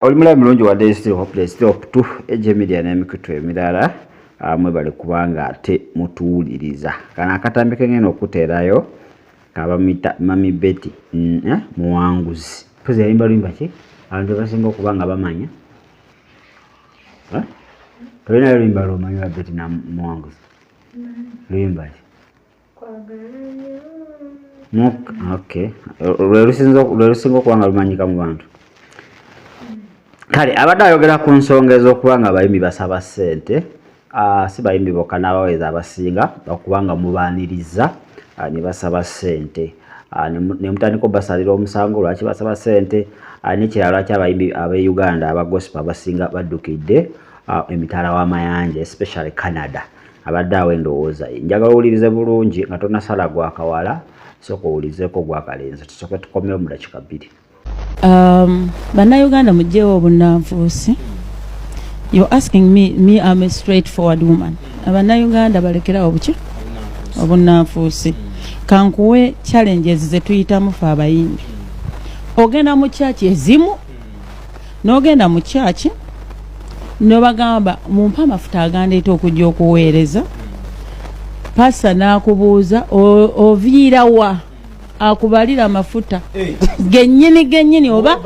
Oli mulabi mulungi wa Daily City Hope, Daily City Hope 2, AJ Media n'emikutu emirala. Mwebale kubanga ate mutuwuliriza. Kano akatambi ke ngenda okuteerayo kabamuyita Mami Betty Muwanguzi. Mpozi yayimba luyimba ki? Abantu basinga okuba nga bamanya. Eh? Tolinayo luyimba lw'omanyi lwa Betty na Muwanguzi? Luyimba ki? Okay, lwe lusinga okuba nga lumanyika mu bantu. Kale abadde ayogera ku nsonga ez'okuba nga abayimbi basaba ssente, si bayimbi bokka, n'abaweereza abasinga okuba nga mubaaniriza ne basaba ssente, ne mutandika obasalira omusango lwaki basaba ssente. N'ekirala, lwaki abayimbi ab'e Uganda aba gospel abasinga baddukidde emitala w'amayanja, especially Canada? Abadde awo endowooza ye. Njagala owulirize bulungi nga tonasala gwakawala, sooka owulizeeko gwakalenzi, tusooke tukomewo mu dakika 2. Bannayuganda, mugyewo obunnanfuusi. You're asking me, me, I'm a straightforward woman. Abannayuganda balekerawo buki obunnanfuusi. Kankuwe challenges zetuyitamu fe abayimbi. Ogenda mu kyaki ezimu, n'ogenda mu kyaki nobagamba, "Mumpe amafuta agandeeta okujja okuweereza." Pasa n'akubuuza, "Oviirawa?" Akubalira amafuta gennyini gennyini oba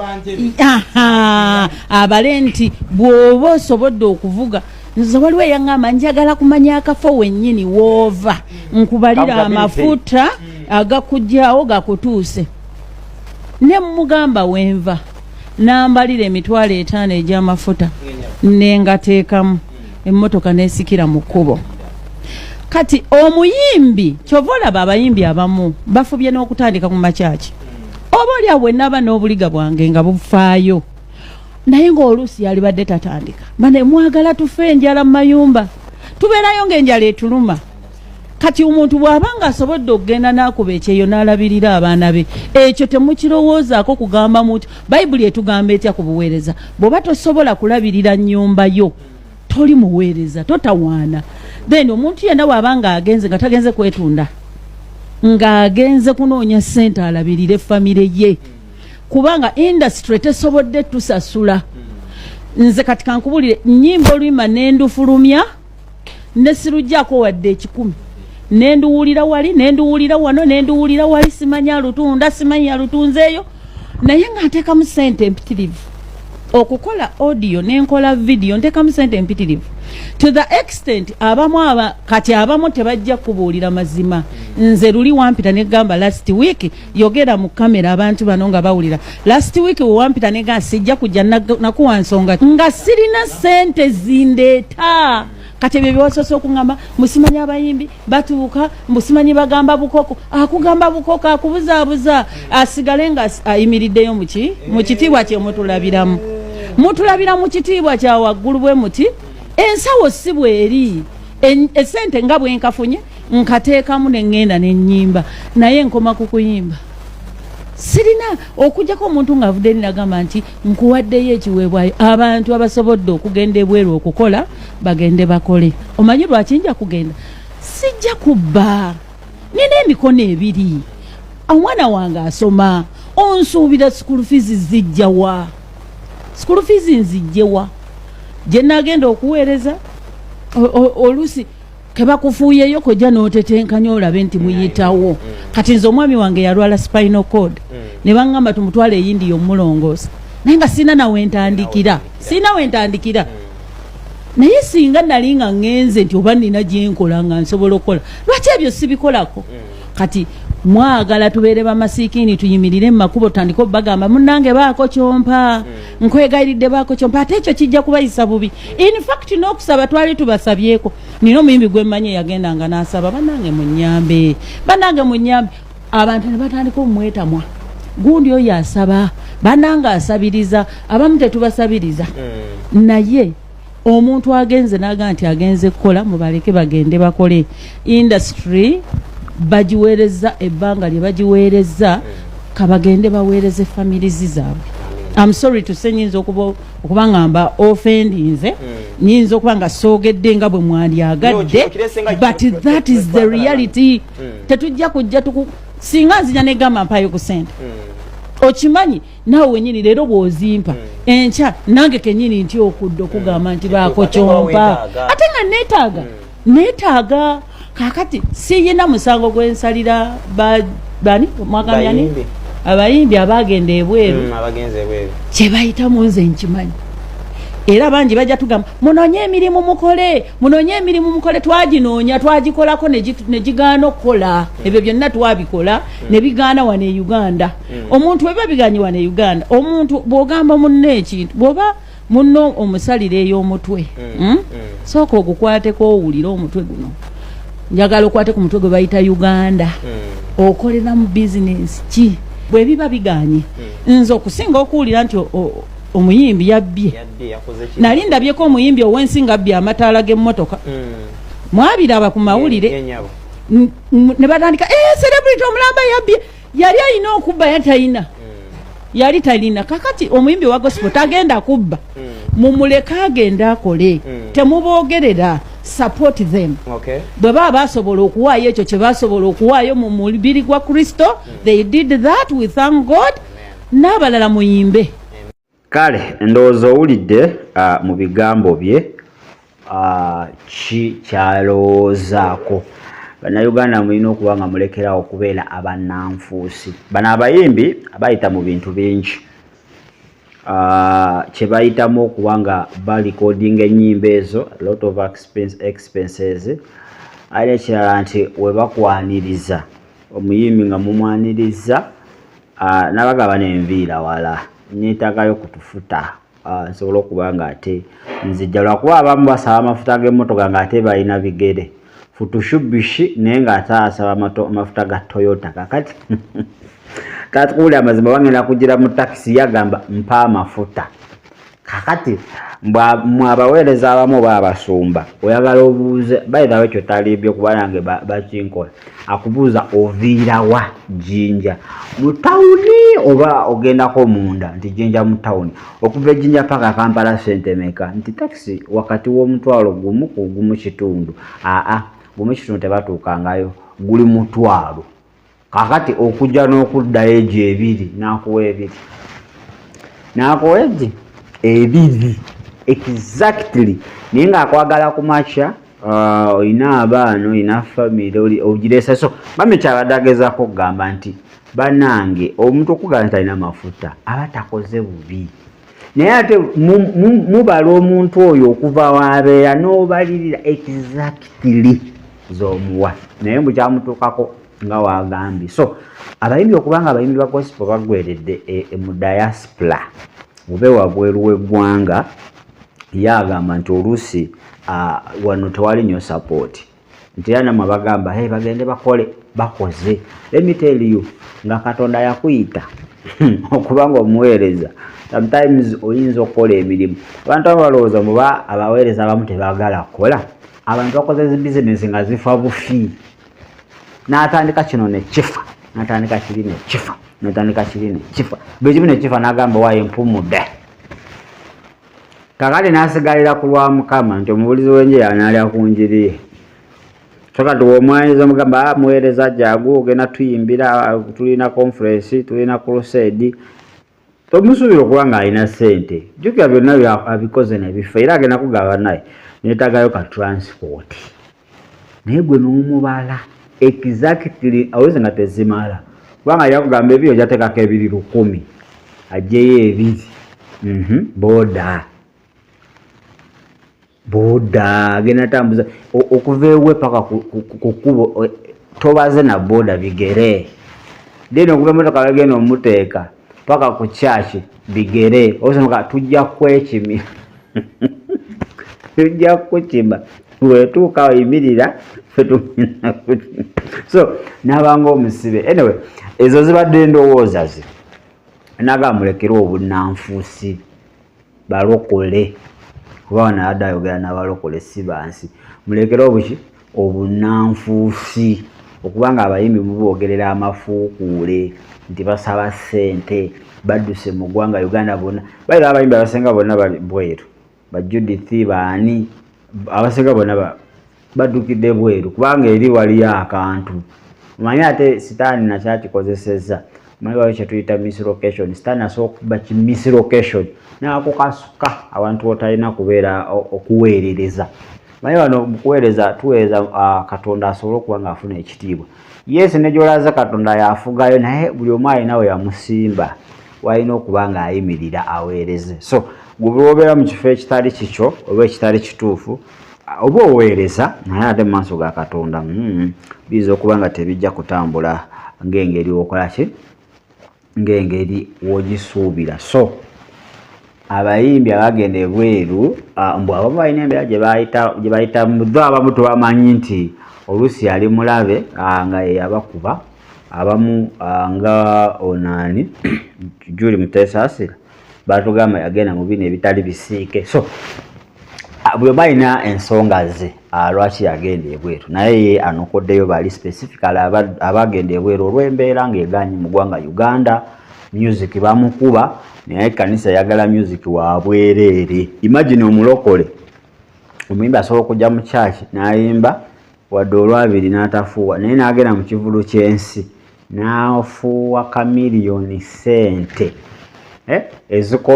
aha, abale nti bw'oba osobodde okuvuga. Nze waliwo eyaŋŋamba, "Njagala kumanya akafo wennyini woova, nkubalira Accountability. amafuta agakugyawo gakutuuse." Ne mugamba wenva, nambalira 50,000 egy'amafuta, nengateekamu emmotoka nesikira mu kkubo. Kati omuyimbi, kyova olaba abayimbi abamu bafubye n'okutandika ku makyaki, oba oli awo bwe n'obuliga bwange nga bufaayo, naye ng'oluusi yalibadde tatandika. Bane mwagala tufe enjala mu mayumba, tubeerayo ng'enjala etuluma. Kati omuntu bw'aba nga asobodde okugenda n'akuba ekyeyo n'alabirira abaana be, ekyo temukirowoozaako kugamba muntu. Bayibuli etugamba etya ku buweereza? Bw'oba tosobola kulabirira nnyumba yo, toli muweereza, totawaana. Then omuntu yenna bw'aba nga agenze, nga tagenze kwetunda, ng'agenze kunoonya ssente alabirire famire ye, kubanga industry tesobodde tusasula. Nze kati kankubulire, nyimba oluyimba nendufulumya, nesirujjako wadde 100, nenduwulira wali, nenduwulira wano, nenduwulira wali, simanyi alutunda, simanyi alutunzeeyo, naye nga nteekamu sente empitirivu okukola audio, nenkola video, nteekamu sente empitirivu to the extent abamu aba kati abamu tebajja kubuulira mazima. Nze luli wampita negamba, last week, yogera mu kamera abantu bano nga bawulira, last week wewampita negamba sijja kujja, nakuwa nsonga nga sirina sente zindeeta. Kati ebyo byewasoose okuŋŋamba, musimanyi abayimbi batuuka, mbusimanyi bagamba bukoko, akugamba bukoko, akubuzaabuza asigale nga ayimiriddeyo muki mu kitiibwa kye. Mutulabiramu, mutulabira mu kitiibwa kya waggulu bwe muti, ensawo si bweri. Esente nga bwenkafunye nkateekamu neŋŋenda nenyimba, naye nkoma ku kuyimba. Sirina okujjako omuntu ng'avudde eri nagamba nti nkuwaddeyo ekiweebwayo. Abantu abasobodde okugenda ebweru okukola bagende bakole. Omanyi lwaki nja kugenda? Sijja kubba, nina emikono ebiri, omwana wange asoma, onsuubira school fees zijjawa? School fees nzijjewa gye nagenda okuweereza? Oluusi kebakufuuyeyo kojja n'otetenkanya olabe nti muyitawo. Kati nze omwami wange yalwala spinal cord, ne baŋŋamba tumutwale eyindi omulongoosa, naye nga sirina nawentandikira, sirina wentandikira. Naye singa nali nga ŋŋenze nti oba nina gyenkola nga nsobola okukola, lwaki ebyo sibikolako? Kati mwagala tubeere bamasiikini, tuyimirire mu makubo, tutandike obagamba, "Munnange, baako kyompa, nkwegayiridde, baako kyompa." Ate ekyo kijja kubayisa bubi. In fact, n'okusaba twali tubasabyeko. Nina omuyimbi gwe mmanyi eyagendanga n'asaba, "Bannange munyambe, bannange munyambe." Abantu ne batandika omwetamwa, gundi oyo asaba, bannange asabiriza. Abamu tetubasabiriza, naye omuntu agenze naga nti agenze kukola, mubaleke bagende bakole. Industry bagiweereza ebbanga lye bagiweereza, kabagende baweereze families zaabwe. I'm sorry to say, nyinza okuba nga mba offendinze, nyinza okuba nga soogedde nga bwe mwandyagadde, No, kirese nga but that is the reality. Tetujja kujja tuku singa nzija negamba mpayo ku sente, okimanyi naawe wenyini leero bw'ozimpa. Enkya nange kenyini nti okudda okugamba nti baako kyompa, ate nga neetaaga, neetaaga. Kakati siyina musango gwensalira bani mwagambyani abayimbi abagenda ebweru. Kyebayitamu nze nkimanyi, era bangi bajja tugamba, "Munoonye emirimu mukole, munoonye emirimu mukole." Twaginoonya, twagikolako, negigaana okukola. Ebyo byonna twabikola ne bigaana wano e Uganda. Omuntu webiba biganye wano e Uganda, omuntu bw'ogamba munno ekintu, bw'oba munno omusalira ey'omutwe, Sooka ogukwateko owulire omutwe guno. Njagala okwate ku mutwe gwe bayita Uganda. Okolera mu bizinesi ki? Bwe biba biganye, nze okusinga okuwulira nti omuyimbi yabbye. Nali ndabyeko omuyimbi ow'ensi nga abbye amataala g'emmotoka. Mwabiraba ku mawulire ne batandika, "Eh, celebrity omulamba yabbye." Yali alina okubba? Yali talina, yali talina. Kakati omuyimbi wa gospel tagenda kubba. Mumuleke agende akole. Temuboogerera, support them. Bwe baba basobola okuwaayo ekyo kye basobola okuwaayo mu mubiri gwa Kristo, they did that, we thank God. N'abalala muyimbe. Kale ndowooza owulidde mu bigambo bye ki kyalowoozaako. Bannayuganda, mulina okuba nga mulekerawo okubeera abannanfuusi. Bano abayimbi bayita mu bintu bingi, kye bayitamu okuba nga balikodinga ennyimba ezo, a lot of expenses. Ate ekirala nti we bakwaniriza omuyimbi nga mumwaniriza, n'abagaba nenviira wala, neetagayo kutufuta, nsobola okuba nga ate nzijja, lwakuba abamu basaba amafuta g'emmotoka ng'ate balina bigere futushubishi, naye ng'ate asaba amafuta ga Toyota. Kakati katukuwulira amazima, bagenda kugira mu takisi, yagamba, "Mpa amafuta." Kakati mwe abaweereza abamu oba abasumba, oyagala obuuze bayitawo ekyo talibye, kuba nange bakinkola. Akubuuza, "Oviirawa Jjinja mu tawuni oba ogendako munda?" Nti, "Jjinja mu tawuni." "Okuva ejjinja paka Kampala sente meka?" Nti, "Takisi wakati w'10,000 ku 1.5." Aa, 1.5 tebatuukangayo, guli 1,000. Kakati okujja n'okuddayo egyo 2, n'akuwa 2, n'akuwa egi 2 exactly. Naye ng'akwagala ku makya, olina abaana, olina famire ogireesa. So mami kyabadde agezaako okugamba nti bannange, omuntu okugamba nti alina mafuta aba takoze bubi, naye ate mubala omuntu oyo okuva wabeera n'obalirira exactly z'omuwa, naye mbu kyamutuukako nga wagambye. So abayimbi, okubanga abayimbi ba gospel baggweredde mu diaspora oba wabweru w'eggwanga, ye agamba nti oluusi wano tewali nnyo support, nti era namwe bagamba, "Hey, bagende bakole." Bakoze. Let me tell you, nga Katonda yakuyita okuba nga omuweereza, sometimes oyinza okukola emirimu. Abantu abo balowooza muba abaweereza abamu tebaagala kukola. Abantu bakoze zi bizinesi nga zifa bufi, n'atandika kino nekifa, n'atandika kiri nekifa, n'atandika kiri nekifa, buli kimu nekifa, n'agamba, "Waayo mpumudde." Kakati n'asigalira ku lwa Mukama nti omubulizi w'enjiri anaalya ku njiri ye. So kati womwanyiriza omugamba, "Ah, muweereza jangu ogenda tuyimbira, tulina conference, tulina crusade," tomusuubira okuba ng'alina ssente. Jjukira byonna abikoze nebifa, era agenda kugaba naye neetagayo ka transport, naye gwe n'omubala exactly aweze nga tezimala, kubanga yakugamba 2, ojateekako 2 1,000, ajjeyo 2. Boda boda agenda tambuza okuva ewe paka ku kkubo, tobaze na boda, bigere. Then okuva emotoka bagenda omuteeka paka ku church, bigere. Osanga tujja kwekimira, tujja kukima, wetuuka oyimirira, ffe tugenda. So nabanga omusibe. Anyway, ezo zibadde endowooza ze naga. Mulekere obunnanfuusi, balokole, kuba wano adde ayogera n'abalokole si bansi. Mulekere obuki obunnanfuusi, okubanga abayimbi muboogerera amafuukuule nti basaba ssente, badduse mu ggwanga Uganda. Bonna bayira, abayimbi abasinga bonna bali bweru, ba Judith baani, abasinga bonna baddukidde bweru, kubanga eri waliyo akantu. Omanyi ate sitaani nakyakikozesezza. Manyi waliwo kyetuyita mislocation. Sitaani asobola okuba ki mislocation n'akukasuka awantu wotalina kubeera okuweerereza. Manyi wano mukuweereza tuweereza Katonda asobole okuba ng'afuna ekitiibwa. Yes, ne gy'olaze Katonda yafugayo, naye buli omu alina we yamusimba walina okuba ng'ayimirira aweereze. So gwe bw'obeera mu kifo ekitali kikyo oba ekitali kituufu, oba oweereza, naye ate mu maaso ga Katonda biyinza okuba nga tebijja kutambula ng'engeri okola ki, ng'engeri w'ogisuubira. So abayimbi abagenda ebweru, mbu abamu balina embeera gye bayitamu, tho abamu tubamanyi nti oluusi yali mulabe nga ye yabakuba. Abamu nga onaani Juli Mutesaasira batugamba yagenda mu bino ebitali bisiike. So buli omu alina ensonga ze lwaki yagenda ebweru, naye ye anokoddeyo bali specifically abagenda ebweru olw'embeera ng'egaanyi mu ggwanga Uganda. Music bamukuba, naye ekkanisa eyagala music wa bwereere. Imagine omulokole omuyimbi asobola okujja mu church n'ayimba wadde olwabiri n'atafuuwa, naye n'agenda mu kivulu ky'ensi n'afuuwa kamiliyoni ssente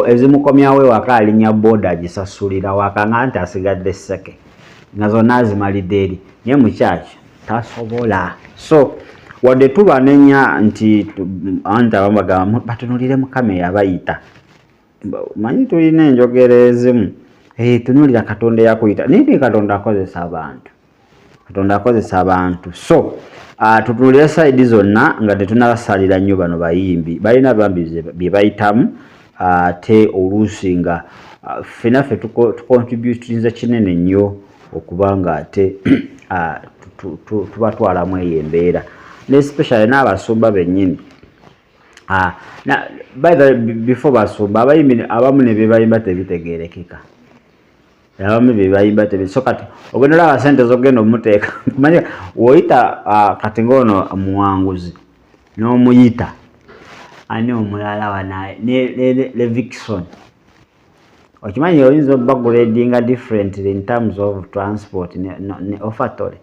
ezimukomyawo ewaka, alinnya booda agisasulira waka nga nti asigadde sseke nga zonna azimalidde eri, naye mu church tasobola. So wadde tubanenya nti anti abamu bagamba batunulire Mukama eyabayita, manyi tulina enjogera ezimu, tunulira Katonda eyakuyita, naye ti Katonda akozesa abantu, Katonda akozesa abantu. So tutunulire side zonna nga tetunabasalira nnyo. Bano bayimbi balina bambi bye bayitamu, ate oluusi nga ffena ffe tucontributinze kinene nnyo okuba nga ate tubatwalamu eyo embeera, ne especially n'abasumba bennyini. By the way, before basumba, abayimbi abamu ne byebayimba tebitegeerekeka, abamu byebayimba tebi. So kati ogenda olaba sente zogenda omuteeka, manyi woyita kati ngaono muwanguzi n'omuyita ani omulala wana ne Levixone, okimanyi oyinza obba gradinga differently in terms of transport ne offertory,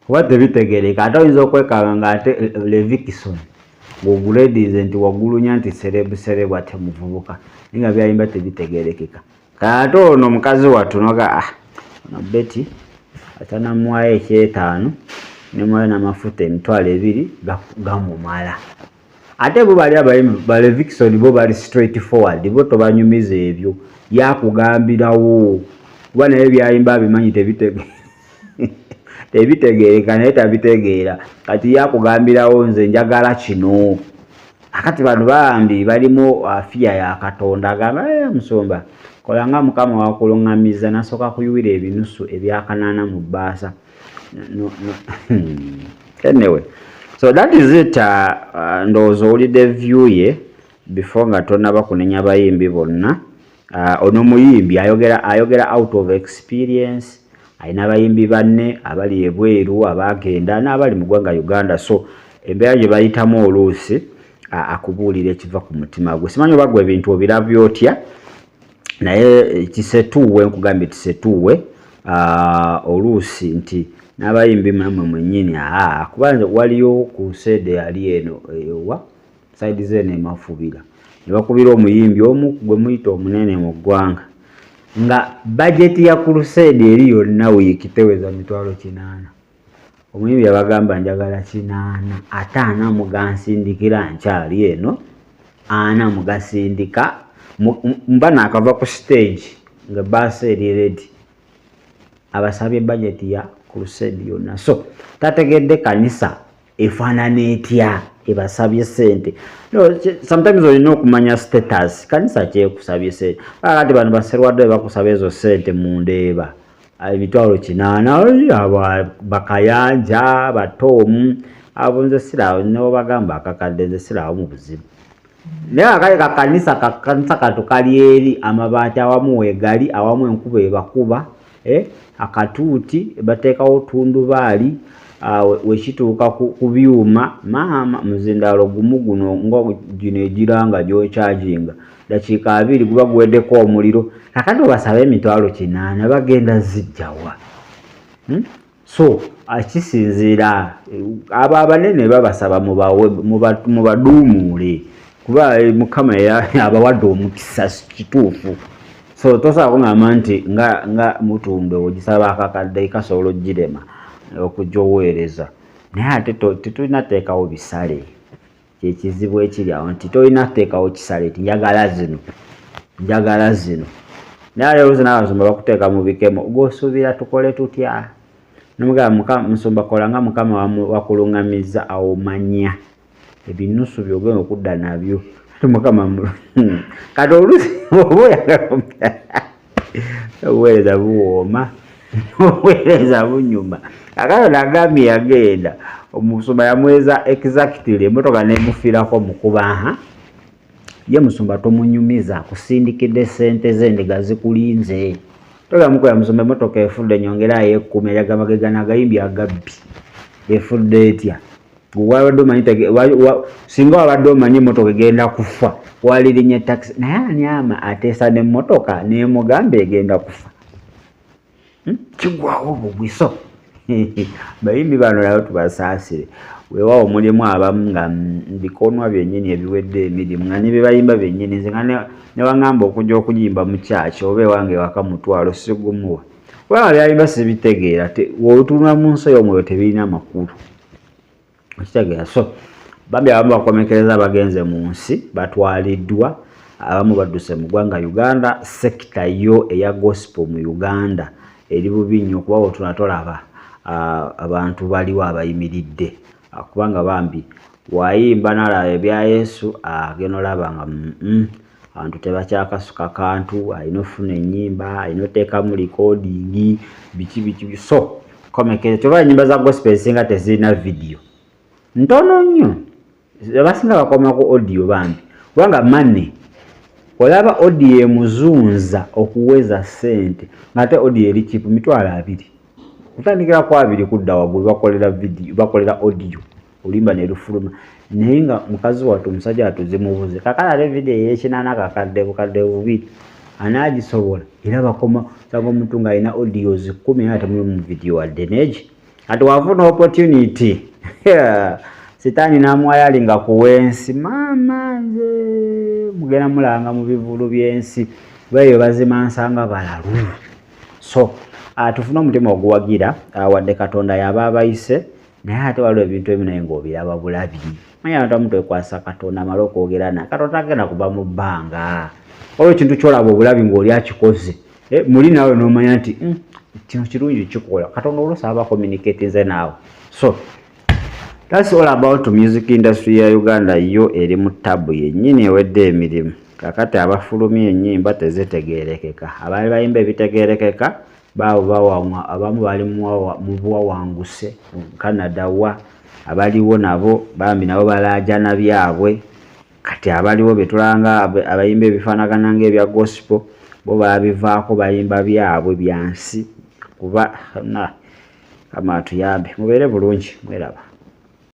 kuba tebitegeereka. Ate oyinza okwekanga nga ate Levixone ng'oguredinze nti waggulunya nti celeb celeb, ate muvubuka, naye nga byayimba tebitegeerekeka. Ate ono omukazi wattu noga, ah, ono Betty atanamuwayo ekyetaano nemuwayo n'amafuta 20,000 gamumala. Ate bo bali abayimbi ba Levixone bo bali straight forward, bo tobanyumiza ebyo, yakugambirawo, kuba naye byayimba abimanyi tebitegeereka, naye tabitegeera. Kati yakugambirawo, nze njagala kino. Akati bano bambi balimu fear ya Katonda, agamba, "Musumba, kola nga Mukama wakuluŋŋamiza." Nasooka kuyiwira ebinusu ebyakanaana mu bbaasa. No, no. Anyway, so that is it. Ndowooza owulidde view ye before nga tonaba kunenya bayimbi bonna. Ono muyimbi ayogera, ayogera out of experience, alina abayimbi banne abali ebweru abagenda n'abali mu ggwanga Uganda. So embeera gye bayitamu oluusi akubuulira ekiva ku mutima gwe. Simanyi oba gwe ebintu obirabye otya, naye kisetuuwe nkugambye tisetuuwe oluusi nti n'abayimbi namwe mwennyini, aa kuba nze waliyo ku seede yali eno ewa side zeeno emafubira ne bakubira omuyimbi omu gwe muyita omunene mu ggwanga, nga bajeti ya crusade eri yonna wiiki teweza 800,000. Omuyimbi yabagamba, njagala 80, ate ana mugansindikira nkyali eno, ana mugasindika mba naakava ku stage nga baasi eri ready. Abasabye bajeti ya crusade yonna, so tategedde kanisa efaanana etya ebasabye sente. No, sometimes olina okumanya status kanisa kyekusabye sente. Kati bano baserwadde bakusaba ezo sente mundeeba 800,000, abo bakayanja batoomu abo nze siraawo, newobagamba akakadde nze siraawo mu buzibu. Naye akale kakanisa katu kali eri amabaati awamu wegali, awamu enkuba ebakuba, akatuuti bateekawo tundubaali, wekituuka ku byuma maama muzindaalo gumu guno nga gino egiranga gy'okyajinga dakiika 20 guba guweddeko omuliro. Kakati obasabe 800,000 bagenda zijjawa? So kisinziira, abo abanene babasaba mubaduumuule kuba Mukama abawadde omukisa kituufu. So tosobola kuŋŋamba nti nga Mutundwe ogisaba akakadde kasobola ogirema okujja oweereza, naye ate tetulina teekawo bisale. Kyekizibu ekiri awo nti tolina kuteekawo kisale nti njagala zino, njagala zino, naye ate oluusi n'abasumba bakuteeka mu bikemo gw'osuubira tukole tutya? Nomugamba musumba kola nga Mukama wakuluŋŋamizza, awo manya ebinusu by'ogenda okudda nabyo. Ate Mukama kati oluusi oba oyagala obuweereza buwooma, obuweereza bunyuma. Kakati nagambye yagenda omusumba yamuweza exactly emmotoka nemufiirako mukuba ha ye musumba tomunyumiza akusindikidde ssente ze endiga zikulinze. Togamukola musumba emmotoka efudde nyongerayo 10 eyagamba ge gano agayimbi agabbi efudde etya? Wabadde omanyi singa wabadde omanyi emmotoka egenda kufa walirinye taxi, naye ani ama ateesa n'emmotoka n'emugamba egenda kufa? Kigwawo bugwi. So bayimbi bano nabo tubasaasire, weewaawo mulimu abamu nga bikonwa byennyini ebiwedde emirimu nga ne bye bayimba byennyini. Nze nga ne waŋŋamba okujja okuyimba mu kyaki oba ewange ewaka mutwalo sigumuwa, kubanga byayimba sibitegeera. W'otunula mu nsi ey'omwoyo tebirina makulu, okitegeera? So bambi abamu bakomekereza bagenze mu nsi, batwaliddwa, abamu badduse mu ggwanga Uganda. Sector yo eya gospel mu Uganda eri bubi nnyo kuba wotuna tolaba abantu baliwo abayimiridde, kubanga bambi wayimba nalaba ebya Yesu agenda olaba nga abantu tebakyakasuka kantu, alina ofuna ennyimba, alina oteekamu recording biki biki. So komekere kyova ennyimba za gospel ezisinga tezirina video, ntono nnyo, abasinga bakoma ku audio bambi, kubanga mane olaba audio emuzunza okuweza ssente, ng'ate audio eri cheap, 20,000 kutandikira ku 20 kudda waggulu. Bakolera video, bakolera audio, oluyimba ne lufuluma, naye nga mukazi wattu omusajja wattu zimubuze. Kakati ate video ey'ekinana kakadde 2000 anaagisobola? Era bakoma osanga omuntu ng'alina audios 10 naye temulimu video wadde neegi. Kati wafuna opportunity, sitaani n'amuwayali nga kuwensi maama nze mugenda mulanga mu bivulu by'ensi baeyo bazimansanga balalu. So tufune omutima oguwagira, wadde Katonda yaba abayise, naye ate waliwo ebintu ebimu naye ng'obiraba bulabi. Manya abantu abamu twekwasa Katonda amale okwogera naye, Katonda tagenda kuva mu bbanga. Waliwo ekintu kyolaba obulabi ng'oli akikoze, muli naawe n'omanya nti kino kirungi kikola. Katonda oluusi aba communicatinze naawe. So that's all about music industry ya Uganda. Yo eri mu tabu yennyini ewedde emirimu. Kakati abafulumya ennyimba tezitegeerekeka, abaali bayimba ebitegeerekeka baabo bawamwa, abamu bali mu buwawanguse mu Canada wa abaliwo nabo bambi nabo balaajana byabwe. Kati abaliwo betulanga abayimba ebifaanagana ng'ebya gospel bo babivaako, bayimba byabwe byansi kuba na kama atuyambe. Mubeere bulungi, mweraba.